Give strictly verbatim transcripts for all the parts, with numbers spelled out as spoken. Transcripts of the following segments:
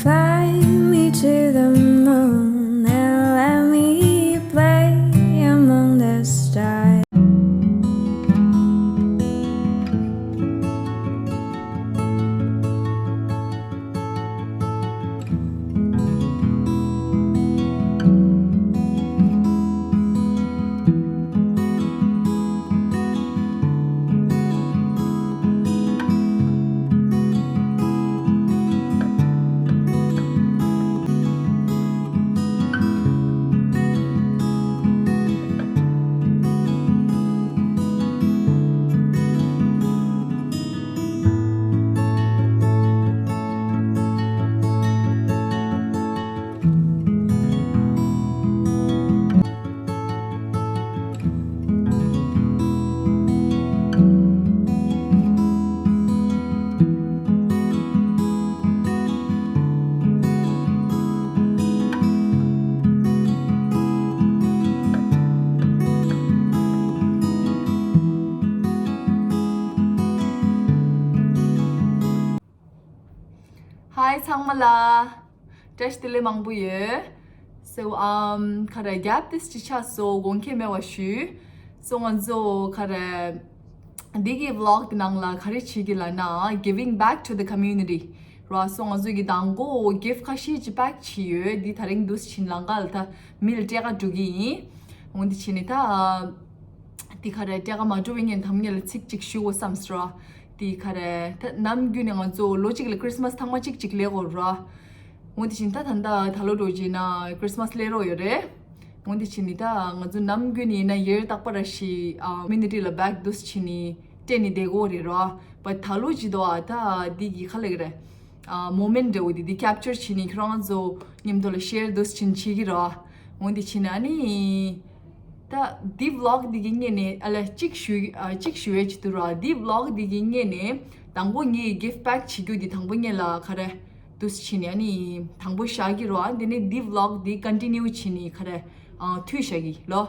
Fly me to the moon and let me play among the stars. Hi ཚང་མ་ལ། བཀྲ་ཤིས་བདེ་ལེགས་མང་པོ་ཡོད། So, um, ག་རེ་རྒྱབ་ཏིས་ཅི་ཆགས་སོ་དགོངས་འགལ་མེད་པ་ཞུ། So ང་ཚོ་ག་རེ་འདི་གི་vlog དེ་ནང་ལ་ག་རེ་བྱེད་ཀྱི་ལབ་ན། Giving back to the community ར། So ང་ཚོ་གི་དང་པོ་gift ཁ་ཤས་ཅིག་pack བྱས་ཡོད། འདི་ད་རིང་འདུག་སེ་ཕྱིན་ལམ་ཁ་ལ་ད་མི་ལ་སྤྲད་ག་འགྲོ་གི་ཡིན། འོ་འདི་བྱས་ནས་ད། དེ་ག་རེ་སྤྲད་ག་མ་འགྲོ་བའི་ངས་དམ་ངེས་ལ་ཚིག་གཅིག་ཞུ་དགོས་བསམ་སོང་ར། དེ་ག་རེ་ད་ནམ་རྒྱུན་ནས་ང་ཚོ་ལོ་གཅིག་ལ་Christmas ཐེངས་མ་གཅིག་གཅིག་སླེབས་ཀྱི་ཡོད་ར། འོ་འདི་བྱས་ནས་ད་ད་ལྟ་ད་ལོ་འགྲོ་རྗེས་ན་Christmas སླེབས་རོགས་ཡོད་རེད། འོ་འདི་བྱས་ནས་ད་ང་ཚོ་ནམ་རྒྱུན་ནས་ཡིན་ན་ཡེར་རྟག་པར་ར་ཞིག་ཨ་community ལ་bag འདུག་སེ་བྱས་ནས་སྤྲད་ནས་བསྡད་ཀྱི་ཡོད་རེད་ར། But ད་ལོ་ཅིག་འདུག་ཨ་ད་འདི་གི་ག་ལབ་ཀྱི་རེད། ཨ་moment འདྲ་བོ་དེ་དེ་capture བྱས་ནས་ཁྱོད་རང་ཚོ་མཉམ་དུ་ལ་share འདུག་སེ་བྱས་ནས་བྱེད་ཀྱི་ར། འོ་འདི་བྱས་ནས་ཨ་ནི། ད་འདི་vlog འདི་གི་སྔོན་ནས་ཨ་ལ་གཅིག་ཞུ་ཨ་གཅིག་ཞུ་ཡས་ཅིག་འདུག་ར། འདི་vlog འདི་གི་སྔོན་ནས་དང་པོ་ངས་gift pack བྱེད་རྒྱུ་འདི་དང་པོ་སྔོན་ལ་ག་རེ་འདུག་སེ་བྱས་ནས་ཨ་ནི་དང་པོ་བཞག་གི་ར། དེ་ནས་འདི་vlog འདི་continue བྱས་ནས་ག་རེ་ཨ་མཐུད་བཞག་གི་ལོ།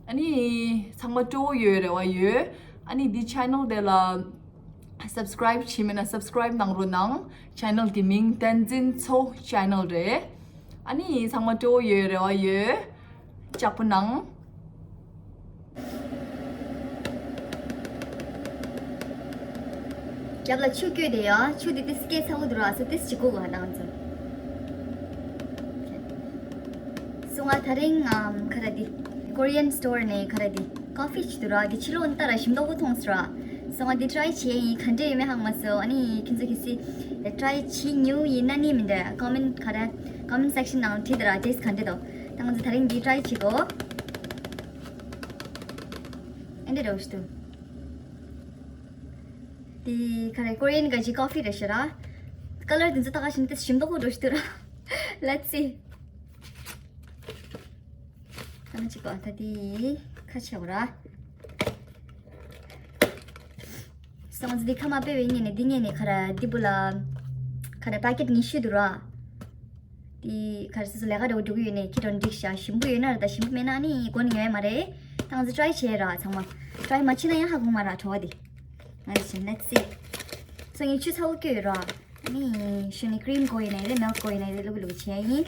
ཨ་ནི་ཚང་མ་སྤྲོ་བོ་ཡོད་རེ་བ་ཡོད། ཨ་ནི་འདི་channel དེ་ལ་subscribe བྱས་མེད་ན་subscribe གནང་རོགས་གནང་། Channel གི་མིང་བསྟན་འཛིན་མཚོ་channel རེད། ཨ་ནི་ཚང་མ་སྤྲོ་བོ་ཡོད་རེ་བ་ཡོད། ལྕགས་པོ་གནང་། རྒྱབ་ལ་ཆུ་བསྐྱོད་དེ་ཡོད། ཆུ་དེ་ཏིས་སྐད་ཚ་བོ་འདུག་ར། སོ་ཏིས་ཅིག་གོ་གོ་ཧ་ཏང་ཚོ། སོ་ང་ད་རིང་ཨམ་ག་རེ་འདི་Korean store ནས་ག་རེ་འདི་coffee ཅིག་འདུག་ར། འདི་ཕྱི་ལོགས་ནས་ལྟ་ར་ཞིམ་མདོག་པོ་མཐོང་སོང་ར། སོ་ང་འདི་try བྱས་ཡིན། ག་འདྲ་ཡོད་མེད་ཧ་གོ་མ་སོང་། ཨ་ནི་ཁྱེད་ཚོ་གལ་སྲིད་try བྱེད་མྱོང་ཡིན་ན་ནི་མི་འདྲ་comment ག་རེ་comment section ནང་བྲིས་དེ་ར། taste ག་འདྲ་འདུག་ད་ང་ཚོ་ད་རིང་འདི་try བྱེད་དོ། ཨེ་འདྲ་འདྲ་བོ་ཞིག་འདུག་དེ་ག་རེ་Korean ག་ཅིག་coffee རེད་ཤག་ར། Color དེ་ཚོ་ད་ག་ཞིམ་དེ་ཞིམ་མདོག་པོ་འདྲ་ཞིག་འདུག་ར། Let's see. ད་ང་ཅིག་གོ་ད་དེ་ཁ་ཆེ་བ་ར། སང་ཙི་དེ་ཁ་མ་སྤེལ་བའི་ངས་ནས་འདི་ངས་ནས་ག་རེ་འདི་བུ་ལ་ག་རེ་packet ཉི་ཤུ་འདུག་ར། དེ་ག་རེ་སོ་སོ་ལས་ཀ་འགྲོ་འགྲོ་གི་ཡོད་ནས་ཁྱེད་རང་འགྲིག་ཤག་ཞིམ་པོ་ཡོད་ན་ར། ད་ཞིམ་པོ་མེད་ན་ནི་གོ་ནི་ཡོད་མ་རེད། ད་ང་ཚོ་try བྱས་ར་ཚང་མ། Try མ་བྱས་ན་ཡང་ཧ་གོ་མ་ར་བྲོ་བ་དེ། ང་ཚོ་let's see. སང་ཉིན་ཆུ་ཚ་བོ་སྐྱོ་ཡོད་ར། ཨ་ནི་ཞུ་ནི་cream གོ་ཡིན་ནའི་རེད། milk གོ་ཡིན་ནའི་རེད། ལུག་ལུག་བྱས་ཡིན།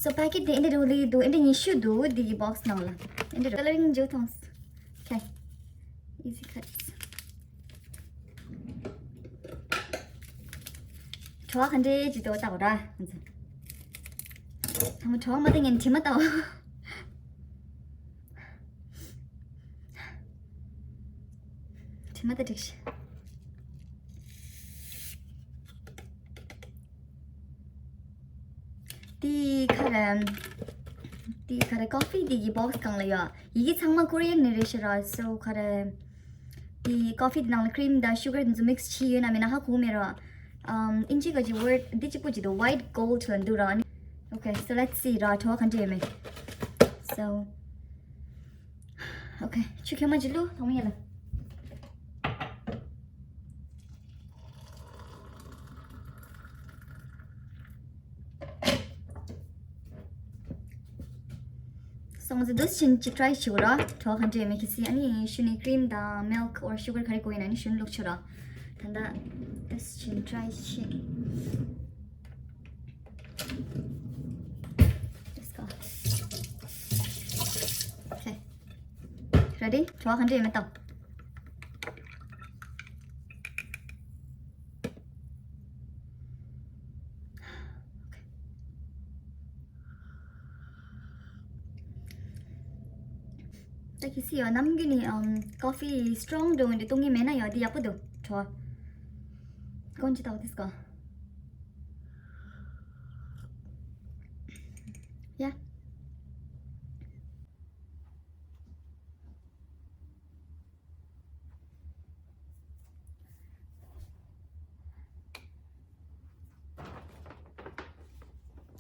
So packet དེ་ཨེ་འདྲ་འགྲོ་ལི་འདུག་ཨེ་འདྲ་ཉི་ཤུ་འདུག་འདི་གི་box ནང་ལ་ཨེ་འདྲ་འགྲོ། Colouring འཇུ་ཐོངས། Okay. Easy cuts. བྲོ་བ་ག་འདྲས་ཅིག་འདུག་ལྟ་གོ་ར། ང་ཚོ་ཚང་མ་བྲོ་བ་མ་ལྟ་ངན་དྲི་མ་ལྟ་བ། དྲི་མ་ལྟ་འགྲིག་ཤག་དེ་ག་རེ། དེ་ག་རེ་coffee དེ་གི་box སྒང་ལ་ཡོད། ཡི་གེ་ཚང་མ་Korean ནས་རེད་ཤག་ར། So ག་རེ། དེ་coffee དེ་ནང་ལ་cream དང་sugar དེ་ཚོ་mix བྱས་ཡོད་ན་མེད་ན་ཧ་གོ་མེད་ར། ཨམ་ཨིན་ཇི་ག་ཅིག་word འདི་གཅིག་པོ་ཅིག་འདུག white gold ལབ་འདུག་ར། ཨ་ནི། Okay, so let's see ར། བྲོ་བ་ག་འདྲ་ཡོད་མེད། So Okay, ཆུ་ཁྱོད་མ་ཅིག་བླུགས་དང་མོ་ཡ་ལ། སོང་ཙི་འདུག་ཕྱིན་ཅིག་try བྱེད་དགོས་ར། བྲོ་ག་འདྲ་ཡོད་མེད་ཁྱེད་སི། ཨ་ནི་ཞུ་ནི་cream དང་milk or sugar ག་རེ་དགོས་ཡིན་ན་ནི་ཞུ་ནི་བླུགས་ཆོག་ར། ད་ལྟ་འདུག་ཕྱིན་try བྱེད། Let's go. Okay. Ready? བྲོ་བ་ག་འདྲ་ཡོད་མེད་ལྟ། ད་གི་སི་ཡོ་ནམ་གི་ནི་ཨམ་ཀོ་ཕི་སི་ཊོང་འདྲ་བོ་འདི་བཏུང་གི་མེད་ན་ཡོ་འདི་ཡག་པོ་འདུག་བྲོ་བ། གོན་ཅི་ལྟ་བ་དེ་སྐོ། ཡ།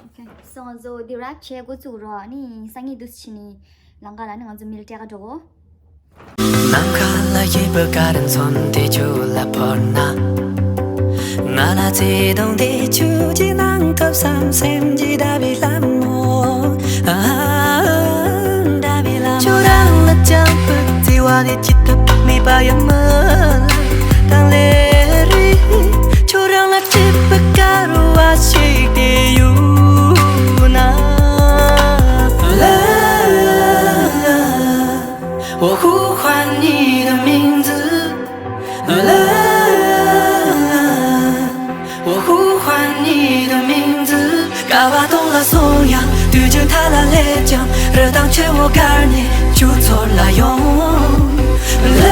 Okay, so ང་ཚོ་འདི་རེབ་བྱེད་འགོ་བཙུགས་རོགས། ནི་སང་ཉིན་དུས་ཕྱི་ནི་ལང་ཀ་ལ་ནི་ང་ཚོ་མིལ་སྤྲད་ག་འགྲོ་གོ། ནམ་མཁའ་ལ་སྐྱིད་པའི་སྐར་ཚོམ་དེ་ཆུ་ལ་བོར་ན། ང་ལ་བརྩེ་དུང་དེ་ཆུ་གཅིག་གནང་ཐུབ་བསམ། སེམས་ཀྱི་བདག་པོའི་ལྷ་མོ། ཨ། བདག་པོའི་ལྷ་མོ། ཁྱོད་རང་ལ་བཅངས་པའི་བརྩེ་བ་དེ་ཇི་ལྟར་མེད་པ་ཡང་མ་ལབ། དང་ལེ་རེ། ཁྱོད་རང་ལ་སྤྲད་པའི་སྐར་བ་ཞིག་དེ་ཡོད་ན། ལ། 我呼唤你的名字，啦，我呼唤你的名字。སྐར་བ་སྟོང་ལ་སོང་ཡང་། དུས་རྒྱུན་མཐའ་ལ་སླེབས་ཀྱང་། རི་དྭགས་ཆེན་མོ་དཀར་ནི་ཆུ་ཚོད་ལ་ཡོང་། ལ།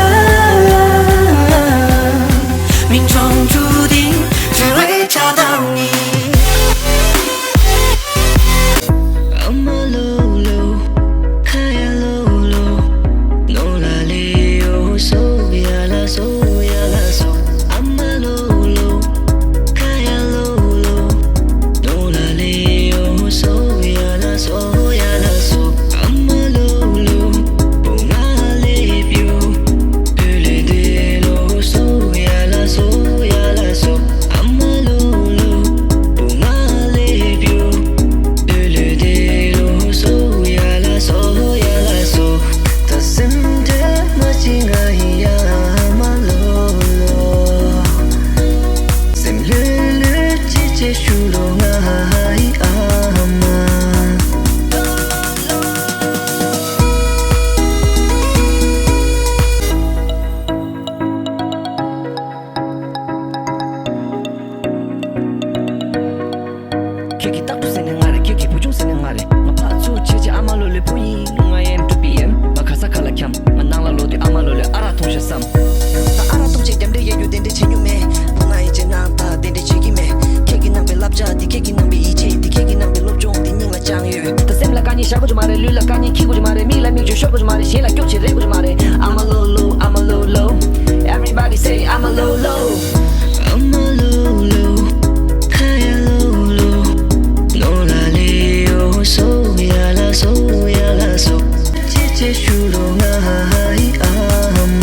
ཁྱེད་ཀྱི་རྟག་ཏུ་ཟེར་ནས་ང་རེད། ཁྱེད་ཀྱི་བུ་ཆུང་ཟེར་ནས་ང་རེད། ང་ཕར་ཚུར་བྱེད་བྱེད་ཨ་མ་ལོ་ལོའི་བུ་ཡིན། ང་ཨེམ་ཊུ་པི་ཨེམ། ང་ག་ས་ག་ལ་འཁྱམས། ང་ནང་ལ་ལོག་དུས་ཨ་མ་ལོ་ལོས་ཨ་རག་འཐུང་ཤག་བསམ། ད་ཨ་རག་འཐུང་བྱེད་རྒྱབ་འདྲེ་གཡས་རྒྱུ་དེ་འདྲས་བྱེད་མྱོང་མེད། བུ་ང་ཡིན་ཅེ་ནང་ད་དེ་འདྲས་བྱེད་ཀྱི་མེད། ཁྱེད་ཀྱི་གནང་བའི་བསླབ་བྱ་དེ། ཁྱེད་ཀྱི་གནང་བའི་ཡིད་ཆེས་དེ། ཁྱེད་ཀྱི་གནང་བའི་སློབ་སྦྱོང་དེ་སྙིང་ལ་བཅངས་ཡོད། ད་སེམས་ལ་དཀའ་ཉེན་བཞག་དགོས་རྒྱུ་མ་རེད། ལུས་ལ་དཀའ་ཉེན་འཁྱེར་དགོས་རྒྱུ་མ་རེད། མིག་ལ་མིག་ཆུ་ཤོར་དགོས་རྒྱུ་མ་རེད། གཞན་ལ་སྐྱོ་བྱེད་རེག་དགོས་རྒྱུ་མ་རེད། I'm a low low, I'm a low low. Everybody say I'm a low low. I'm a low low, ཁ་ཡ་ལོ་ལོ། ནོར་ལ་ལེ་ཡོ་སོ་ཡ་ལ་སོ་ཡ་ལ་སོ། ཅི་ཅི་ཞུ་རོ་ང་ཧ་ཧ་ཧི་ཨ་མ།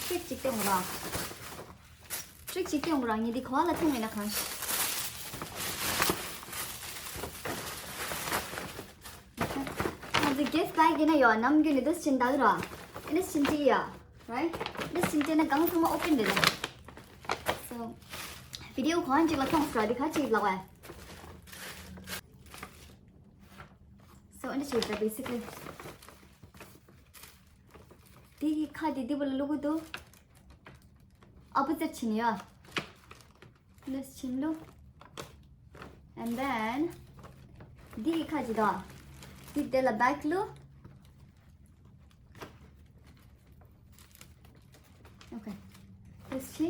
ཊིག་ཅིག་སྟོན་རོགས། ཊིག་ཅིག་སྟོན་རོགས། ངས་འདི་ག་བ་ལ་ཐུག་མེད་ན་གང་ཤེས། ང་ཚོ་གེ་སི་པེག་ཡིན་ན་ཡོད། ནམ་རྒྱུན་ནས་འདི་ཕྱིན་བཏང་ར། ཨེ་འདི་ཕྱིན་ཅི་ཡ། རའིཊ། འདི་ཕྱིན་ཅི་ན་གང་ཚང་མ་ཨོ་པན་རེད་ལ། སོ། བི་ཌི་ཡོ་གང་ཅིག་ལ་མཐོང་སོང་ར། འདི་ག་ཅིག་ལབ་པ། སོ་ཨེ་འདི་ཅིག་རེད་བེ་སི་ཀ་ལི། དེ་གི་ཁ་དེ་འདི་བ་ལ་བླུག་གི་འདུག་ཨ་པོ་ཙེཊ་ཕྱིན་ཡ། འདི་ཕྱིན་ལོ། And then། འདི་གི་ཁ་ཅིག་དང་། འདི་དེ་ལ་བེག་ལུ། Okay. This ཆེ།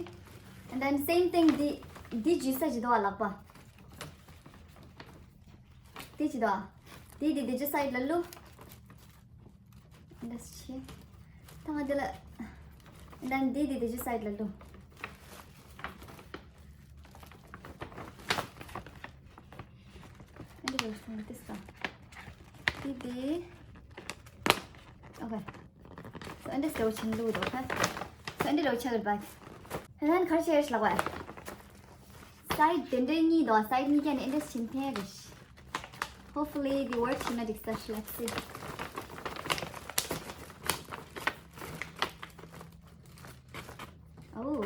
And then same thing འདི་འདི་ཇི་ས་ཅིག་དང་ལག་པ། འདི་ཅིག་དང་། འདི་འདི་འདི་ཇི་སའིཌ་ལ་ལུ། This ཆེ། ད་ང་འདི་ལ། And then འདི་འདི་འདི་ཇི་སའིཌ་ལ་ལུ། འདི་འདི་འདི་འདི། Okay. So འདི་སྐྱོ་ཆེན་ལུ་དོ་ཁ། So འདི་རོ་ཆ་གར་བག། And then ཁར་ཆེ་ཡར་ལག་བ། སའིཌ་དེ་འདྲའི་གཉིས་དང་སའིཌ་གཉིས་ཀ་ནས་ཨེ་འདྲས་ཕྱིན་ཐལ་རེད། Hopefully the work should not excess. Let's see. Oh.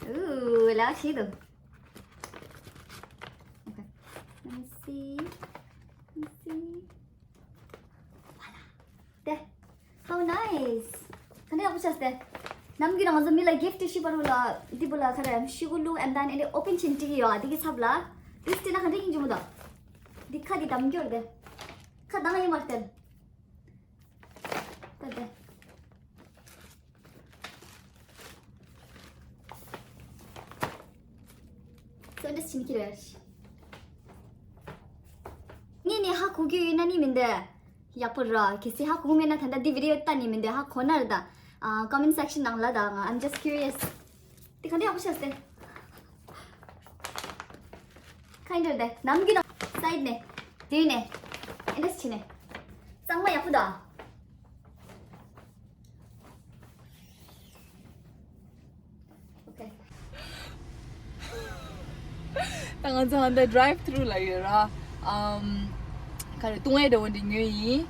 Ooh, ལགས་ཤིག་འདུག Okay. Let me see. Let me see. དེ། How nice. ག་འདྲ་ཡག་པོ་ཆགས་ཏེ། ནམ་རྒྱུན་ང་ཚོ་མི་ལ་གིཕ་ཊི་ཤི་པ་རུ་ལ་འདི་པོ་ལ་ཁ་རེ་ཤི་གུ་ལུ་and then ཨེ་འདྲ་ཨོ་པན་ཆེན་ཏི་གི་ཡོད་ཨ། འདི་གི་ཚབ་ལ། འདི་སྟེ་ན་ག་འདྲ་ཡིན་ཅུང་མོ་དོ། འདི་ཁ་འདི་དམ་སྐྱོར་དེ། ཁ་དང་ཡིན་མ་སྟེར། ད་དེ། སོ་འདྲ་ཕྱིན་ཁྱེར་བ་རེད། ངས་ནི་ཧ་གོ་གི་ཡོད་ན་ནི་མི་འདུག་ཡག་པོ་ར། གལ་སྲིད་ཧ་གོ་མེད་ན་ད་ལྟ་འདི་བི་ཌི་ཡོ་ལྟ་ནི་མི་འདུག་ཧ་གོ་ན་ར་ད། ཨ། ཀོ་མེན་ཊི་སེག་ཤན་ནང་ལ་ད་ང་I'm just curious. དེ་ག་འདྲ་ཡག་པོ་ཆགས་སོང་། ཁ་འདྲ་དེ་ནམ་རྒྱུན་ནང་སའིཌ་ནས། དེ་ནས། ཨེ་འདྲས་ཕྱིན་ནས། གཙང་མ་ཡག་པོ་དང་། Okay. ད་ང་ཚོ་ཧན་ད་ཌ་རའིབ་ཐུ་རུ་ལ་ཡོད་ར། ཨམ། ག་རེ་བཏུང་ཡས་འདྲ་བོ་འདི་ཉོས་ཡིན།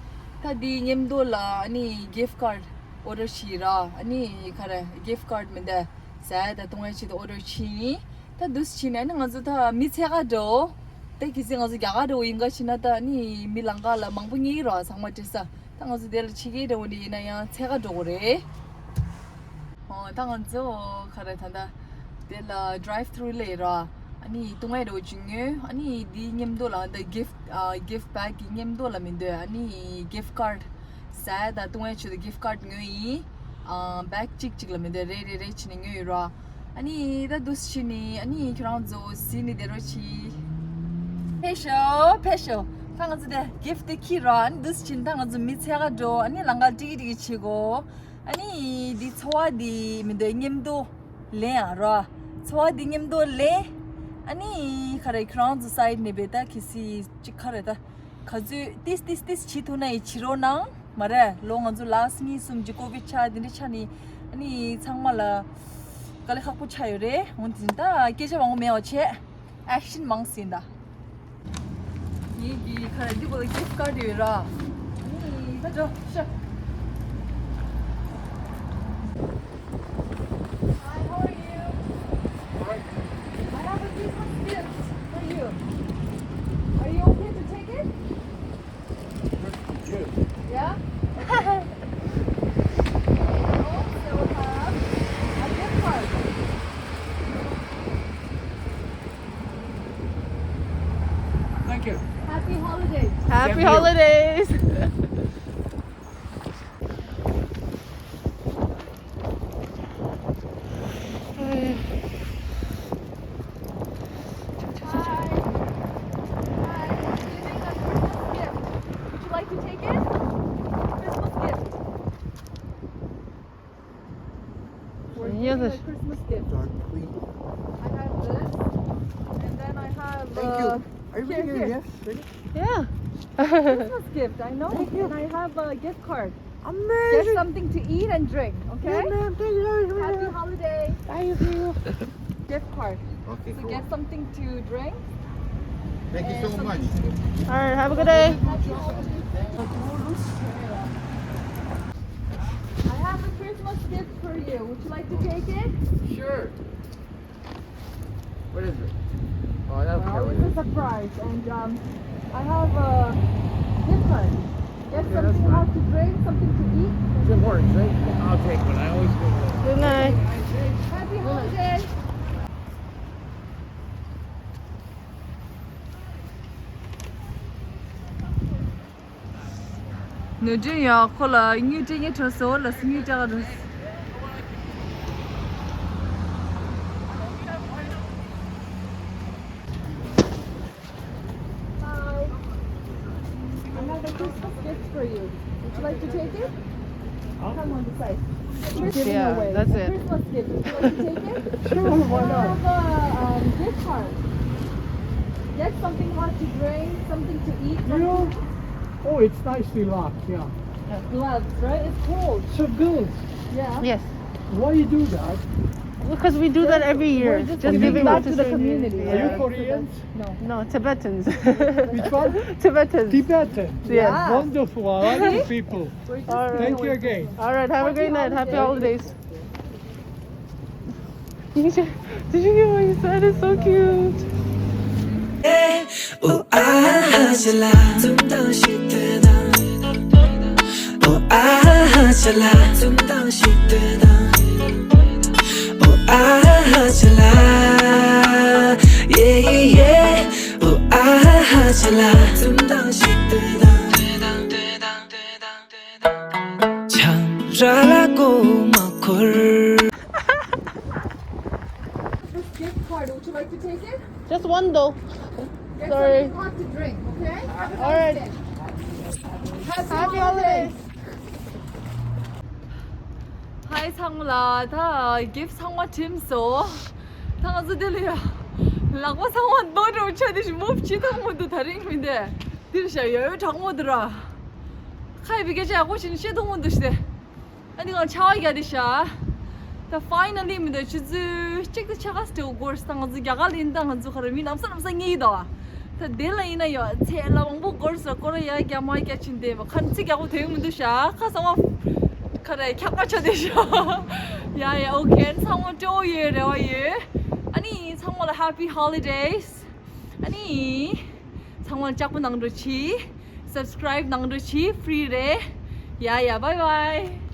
ད་འདི་མཉམ་དུ་ལ་ཨ་ནི་གིཕ་ཊི་ཀར་ཌི་ཨོ་ཌར་བྱས་ར། ཨ་ནི་ག་རེ་གིཕ་ཊི་ཀར་ཌི་མི་འདུག་ཟས་ད་བཏུང་ཡས་ཆེད་དུ་ཨོ་ཌར་བྱས་ཡིན། ད་འདུག་སེ་བྱས་ནས་ནི་ང་ཚོ་ད་མི་ཚད་ཀ་འགྲོ། ད་གལ་སྲིད་ང་ཚོ་རྒྱ་གར་འགྲོ་ཡིན་ག་ཕྱིན་ན་ད་ནི་མི་ལང་ཀ་ལ་མང་པོ་རྙེད་རོགས། ཚང་མ་བྲེལ་ས། ད་ང་ཚོ་དེ་ལ་ཕྱི་རྒྱལ་འགྲོ་འདི་ཡིན་ན་ཡང་ཚད་ཀ་འགྲོ་དགོས་རེད། ཨོ་ད་ང་ཚོ་ག་རེ་ད་ད་དེ་ལ་ཌ་རའིབ་ཐུ་རུ་ལས་ར། ཨ་ནི་བཏུང་ཡས་འགྲོ་བཅུག་ཉོས། ཨ་ནི་འདི་མཉམ་དུ་ལ་ད་གིཕ་ཊི་ཨ་གིཕ་ཊི་བེག་གི་མཉམ་དུ་ལ་མི་འདུག་ཨ་ནི་གིཕ་ཊི་ཀར་ཌི། ཟས་དང་བཏུང་ཡས་ཆེད་དུ་གིཕ་ཊི་ཀར་ཌི་ཉོས་ཡིན། ཨ་བེག་གཅིག་གཅིག་ལ་མི་འདུག་རེ་རེ་རེ་བྱས་ནས་ཉོས་ཡོད་ར། ཨ་ནི་ད་འདུག་སེ་བྱས་ནས་ཨ་ནི་ཁྱེད་རང་ཚོ་གཟིགས་ནས་བསྡད་རོགས་གྱིས། ཕེབས་ཤོག་ཕེབས་ཤོག་ད་ང་ཚོ་དེ་གིཕ་ཊི་དེ་འཁྱེར་ར། ཨ་ནི་འདུག་སེ་བྱས་ནས་ད་ང་ཚོ་མི་ཚད་ཀ་འགྲོ། ཨ་ནི་ལང་ཀ་ཀྲིག་ཀྲིག་བྱེད་དགོས། ཨ་ནི་འདི་ཚོ་བ་འདི་མི་འདུག་མཉམ་དུ་ལེན་ཨ་ར། ཚོ་བ་འདི་མཉམ་དུ་ལེན། ཨ་ནི་ག་རེ་ཁྱེད་རང་ཚོ་སའིཌ་ནས་བེ་ད་གི་སི་ཅིག་ག་རེ་ད། ག་ཚོད་ཏིས་ཏིས་ཏིས་བྱེད་ཐུབ་ན་ཡི་བྱེད་རོགས་གནང་། མ་རེད་ལོ། ང་ཚོ་ལགས་གཉིས་གསུམ་གྱི་ཀོ་བིཌ་ཆགས་དེ་འདྲ་ཆགས་ནི་ཨ་ནི་ཚང་མ་ལ་དཀའ་ལས་ཁག་པོ་ཆགས་ཡོད་རེད། འོན་ཏེ་ད་སྐད་ཆ་མང་པོ་མེད་པ་བྱས། ཨེག་ཤན་མང་སིན་ད། ངེད་ཀྱི་ཁ་ར་འདི་པོ་ལ་གིཕ་ཊི་ཀར་ཌི་ཡོད་ར། ཨ་ནི་ད་འགྲོ་ཤོག Hi, how are you? All right. I have a Christmas gift for you. Are you okay to take it? Good. Yeah? Okay. I also have a gift card. Thank you. Happy holidays. Happy Thank you. Holidays. Hi. Hi, I'm giving a Christmas gift. Would you like to take it? Christmas gift. We're giving a Christmas gift. Darn queen. I have this, and then I have, Thank you. uh, Are you here, really getting a here. Gift? Really? Yeah. Christmas gift, I know. Thank you. And I have a gift card. Amazing. Get something to eat and drink, okay? Yeah, ma'am. Thank you very much. Happy holiday. Thank you. Gift card. Okay, so cool. Get something to drink. Thank you so much. All right, have a good day. Happy holidays. I have a Christmas gift for you. Would you like to take it? Sure. What is it? Oh, that's Well, it's a surprise, and um, I have a gift card. Get Yeah, that's something fine. hot to drink, something to eat. Tim Hortons, right? I'll take one. I always go there. Good night. Happy holiday. ནུ་ཌི་ཡ་ཁོ་ལ་དངུལ་སྤྲད་ཉེ་དྲགས་སོ་ལ་དངུལ་སྤྲད་ག་འགྲོ། Hi. Another Christmas gift for you. Would you like to take it? Come on the side. We're giving Yeah, away that's a it. Christmas gift. Would you like to take it? Sure, why not? Have a um, gift card. Get something hot to drink, something to eat. You know, something. Oh, it's nicely locked, yeah. Gloves, right? It's cold. So good. Yeah. Yes. Why you do that? Because we do that every year. We're just Just giving giving back back to to the strangers. Community. Are you Yeah. Koreans? No. No, Tibetans. Which one? Tibetans. Tibetans. Yes. Yeah. Wonderful. I like the people. We're just All right. Thank you again. All right. Have a great night. Happy holidays. Did you get what he said? It's so cute. This gift card, would you like to take it? Just one though. Get Sorry. Something hot to drink, okay? Have a All nice right. Day. Happy Happy holidays. Holidays. Hi ཚང་མ་ལ་ད་gift ཚང་མ་ཁྲིམས་སོ། ད་ང་ཚོ་དེ་ལ་ཡ་ལག་པ་ཚང་མ་རྡོ་འདྲ་བོ་ཆགས་དེ་ཞིག་མོབ་བྱེད་ཐུབ་མི་འདུག་ད་རིང་མི་འདི་འདིར་བཞག་ཡོད་ཡོད་དྲག་མོ་འདུག་ར། ཁ་ཡི་བི་སྐད་ཆ་ཡག་པོ་བྱས་ནས་བཤད་ཐུབ་མི་འདུག་ཞེས་ཏེ། ཨ་ནི་ང་ཆ་བ་རྒྱག་དེ་ཤ། ད་finally མི་འདུག་ཆུ་ཚོད་གཅིག་དང་ཕྱེད་ཀ་སྟེ་འགོར་སོང་། ང་ཚོ་རྒྱ་གར་ལ་ཡིན་ད་ང་ཚོ་ཁ་ར་མི་ལམ་སང་ལམ་སང་ངེས་ཡིན་ད་བ། ད་དེ་ལ་ཡིན་ན་ཡོད་ཚད་ལ་མང་པོ་འགོར་སོང་། སྐོར་ཡ་རྒྱ་མ་རྒྱ་ཆིན་དེ་བ་ཁ་ཚིག་ཡག་པོ་དོན་མི་འདུག་ཤ། ཁ་ཚང་མ་ཁ་ར་འཁྱག་པ་ཆགས་དེ་ཤ། ཡ་ཡ་okay ཨ་ནི་ཚང་མ་སྤྲོ་ཡོད་རེ་བ་ཡོད། ཨ་ནི་ཚང་མ་ལ་happy holidays། ཨ་ནི་ཚང་མ་ལ་ལྕགས་པོ་གནང་རོགས་གྱིས། subscribe གནང་རོགས་གྱིས། free རེད། ཡ་ཡ་bye bye།